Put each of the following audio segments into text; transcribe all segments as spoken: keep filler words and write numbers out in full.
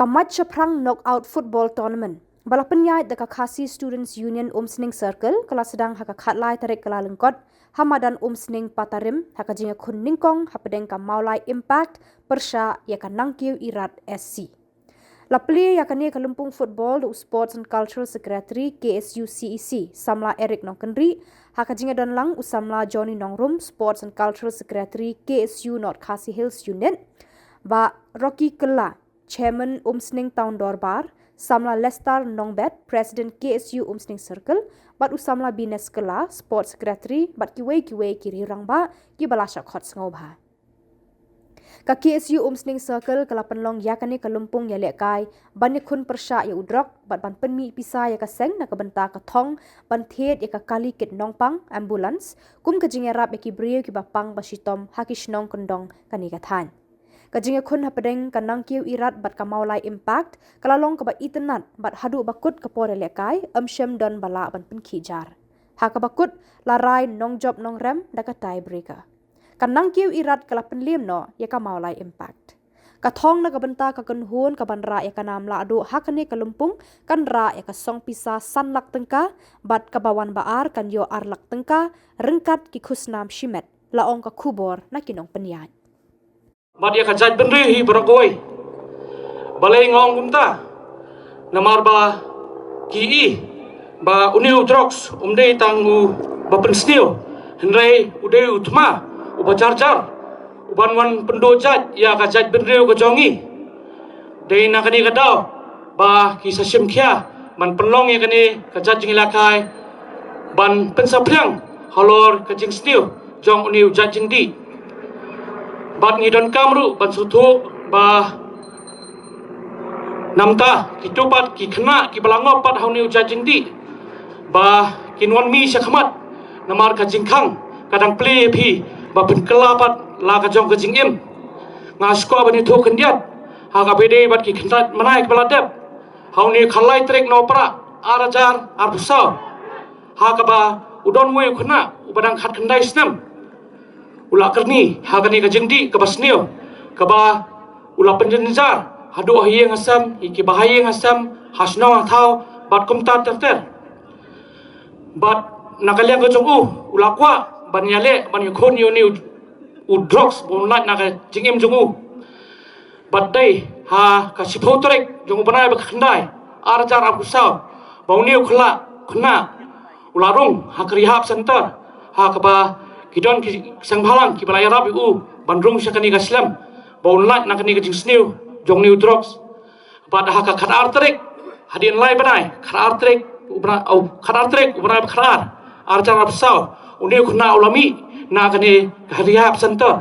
Ka Mait Shaphrang Knockout Football Tournament ba la pynïaid da ka Khasi Students Union Umsning Circle ka la sdang ha ka khatlai tarik Kyllalyngkot ha madan Umsning Patarim ha ka jingïakhun nyngkong hapdeng ka Mawlai Impact pyrshah ïa ka Nangkiew Irat S C. La plie ïa kane ka lympung football da u Sports and Cultural Secretary K S U C E C, Samla Eric Nongkynrih, ha ka jingïadon lang u Samla Johnny Nongrum, Sports and Cultural Secretary K S U North Khasi Hills Unit, Bah Rocky Kylla, Chairman Umsning Town Dorbar, Samla Lester Nongbet, President K S U Umsning Circle, bad u Samla Bines Kylla, Sports Secretary, bad kiwei kiwei ki riew rangbah kiba la shah khot sngewbha. Ka K S U Umsning Circle ka la pynlong ïa kane ka lympung ïalehkai ban ïakhun pyrshah ïa u drok bad ban pynmih pisa ïa ka seng na ka bynta ka thong ban thied ïa ka kali kit nongpang, ambulance, kum ka jingïarap ïa ki briew kiba pang ba shitom ha ki shnong kyndong kane ka thaiñ. Ka jingïakhun hapdeng ka Nangkiew Irat bad ka Mawlai Impact ka la long kaba itynnad bad haduh ba kut ka por ïalehkai ym shym don ba lah ban pynkhih jar. Ha kaba kut la rai nongjop nongrem da ka tie breaker. Ka Nangkiew Irat ka la pynliem noh ïa ka Mawlai Impact. Ka thong na ka bynta ka kynhun kaban rah ïa ka nam lahduh ha kane ka lympung kan rah ïa ka song pisa san lak tyngka bad kaba wan ba ar kan ïoh ar lak tyngka ryngkat ki khusnam shimet, la ong ka khubor na ki nongpynïaid. Bad ïa ka jaitbynriew hi baroh kawei. Balei nga ong kumta? Namar ba ki i ba une u drugs um dei tang u ba pynsniew, hynrei u dei u thma uba jar jar uban wan pynduh jait ïa ka jaitbynriew ka jong ngi. Dei na kane ka daw ba ki sa shim khia ban pynlong ïa kane ka jait jingïalehkai ban pynsaphriang halor ka jingsniew jong une u jait jingdih. Bad ngi donkam ruh ban sngewthuh ba namta kito pat ki khynnah kiba la ngop pat ha une u jait jingdih ba kin wan mih shakhmat, namar ka jingkhang ka dang plie ïa phi ba pynkylla pat la ka jong ka jingim. Nga sngewkwah ban ïathuh khyndiat ha kaba ïadei bad ki khynnah bnai kiba la dep ha une u khatlai tarik Nohprah ar hajar arphew saw, ha kaba u don uwei u khynnah uba dang khatkhyndai snem u la kyrni ha kane ka jingdih kaba sniew, kaba u la pynjynjar haduh ha ïing ha sem, ïa kiba ha ïing ha sem, ha shnong ha thaw bad kumta ter ter. Bad na ka liang ka jong u, u la kwah ban ïaleh ban ïakhun ïa une u, u drugs ba un lait na ka jingim jong u. Bad dei ha ka shiphew tarik jong u bnai ba khyndai ar hajar arphew saw ba une u khynnah, khynnah u la rung ha ka rehab center, ha kaba ki don ki seng bhalang kiba la ïarap ïa u ban rung sha kane ka slem ba un lait na kane ka jingsniew jong une u drugs. Bad ha ka khatar tarik, hadien lai bnai, khatar tarik u bnai, au, khatar tarik u bnai ba khatar ar hajar arphew saw, une u khynnah u la mih na kane ka rehab center.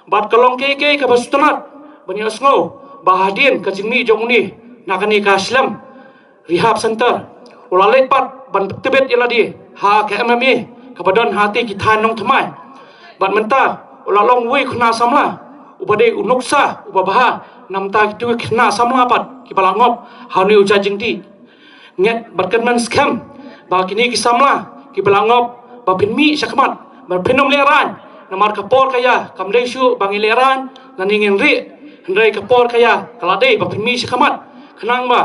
Bad ka long kiei kiei kaba sngewtynnat ban ïohsngew ba hadien ka jingmih jong une na kane ka slem rehab center, u la leit pat ban pyntbit ïa lade ha ka M M A kaba don ha kata ki thaiñ nongthymmai. Bad mynta u la long uwei u khynnah samla uba dei u nuksa uba bha na bynta kito ki khynnah samla pat kiba la ngop ha une u jait jingdih. Ngat bad kynmaw skhem ba kine ki samla kiba la ngop ba phin mih shakhmat, ba phin ym lehraiñ, namar ka por ka ïa kam dei shuh ba ngi lehraiñ lane ngin rieh, hynrei ka por ka ïa ka la dei ba phin mih shakhmat, khnang ba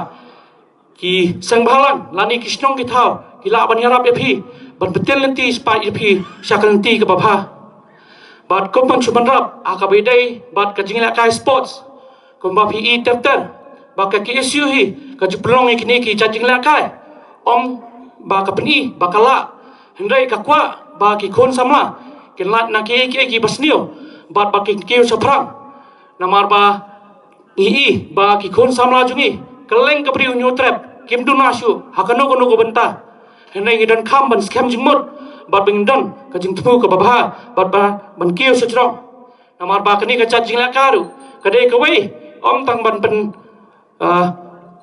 ki seng bhalang lane ki shnong ki thaw ki lah ban ïarap ïa phi, ban pyntieng lynti spah ïa phi sha ka lynti kaba bha. Bad kum ban shu bynrap ha kaba ïadei bad ka jingïalehkai sports, kumba phi i ter ter ba ka K S U hi ka ju pynlong ïa kine ki jait jingïalehkai, ym ba ka pyni ba ka lah, hynrei ka kwah ba ki khun samla kin lait na kiei kiei kiba sniew bad ba kin kiew shaphrang. Namar ba ngi i ba ki khun samla jong ngi, kylleng ka briew Hynñiewtrep kim duna shuh ha kano kano ka bynta. Hynrei ngi donkam ban skhem jingmut bad ban don ka jingthmu kaba bha bad ba ban kiew shajrong. Namar ba kane ka jait jingïalehkai ruh ka dei kawei ym tang ban pyn, ah,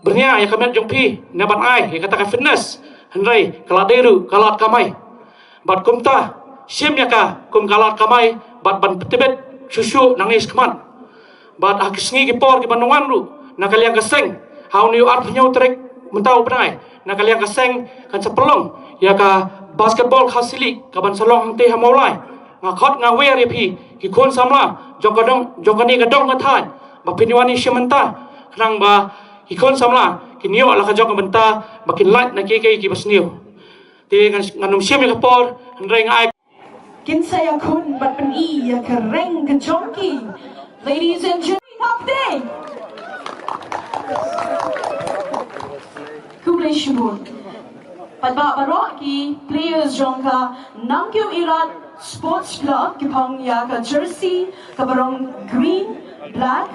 byrngiew ïa ka met jong phi ne ban ai ïa kata ka fitness, hynrei ka la dei ruh ka lad kamai. Bad kumta shim ïa ka kum ka lad kamai bad ban pyntbit shuh shuh nangne shakhmat. Bad ha ki sngi ki por kiban wan ruh, na ka liang ka seng, ha une u arphew hynñiew tarik mynta u bnai, na ka liang ka seng kan sa pynlong ïa ka Basketball Khasi League kaban sa long hangtei ha Mawlai. Nga khot nga wer ïa phi ki khun samla jong ka dong, jong kane ka dong ka thaiñ, ba phin wan ïashim mynta Khnang ba ki khun samla kin ïoh la ka jong ka bynta ba kin lait na kiei kiei kiba sniew. Te ngan, ngan ym shim ïa ka por, hynrei nga ai. Kin sa ïakhun bad pyni ïa ka reng ka jong ki. Ladies and gentlemen, Kapte. Khublei shibun. Paidbah baroh ki players jong ka Nangkiew Irat Sports Club ki phong ïa ka jersey kaba rong green, black.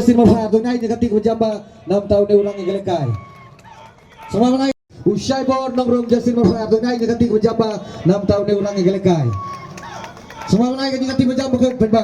Justin Mawphai, to nai ne kati ko jamba nam tau ne urang ïa ka lehkai. Sama nai u Shaibor Nongrum, Justin Mawphai, to nai ne kati ko jamba nam tau ne urang ïa ka lehkai. Sama nai ne kati ko jamba ko penba.